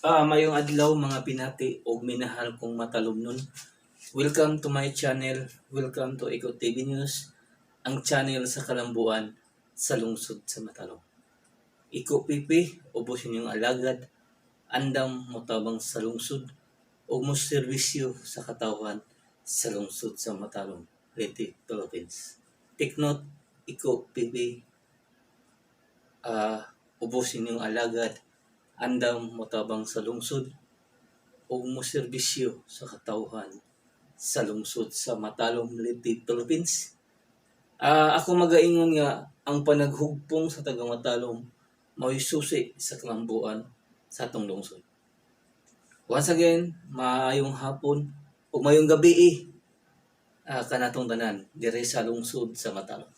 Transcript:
Maayong adlaw, mga pinati ug minahal kong matalomnon. Welcome to my channel. Welcome to Eco TV News, ang channel sa kalambuan sa lungsod sa Matalom. Iko Pipi, ubos inyong alagad, andam motabang sa lungsod ug mo serbisyo sa katawhan sa lungsod sa Matalom, Leyte, Philippines. Take note, Iko Pipi, ubos inyong alagad, andam motabang sa lungsod ug mo serbisyo sa katawhan sa lungsod sa Matalom, Leyte, Philippines. Ako magaingon nga ang panaghugpong sa taga Matalom mao'y susi sa kalambuan sa atong lungsod. Once again, maayong hapon ug maayong gabi kanatong tanan diri sa lungsod sa Matalom.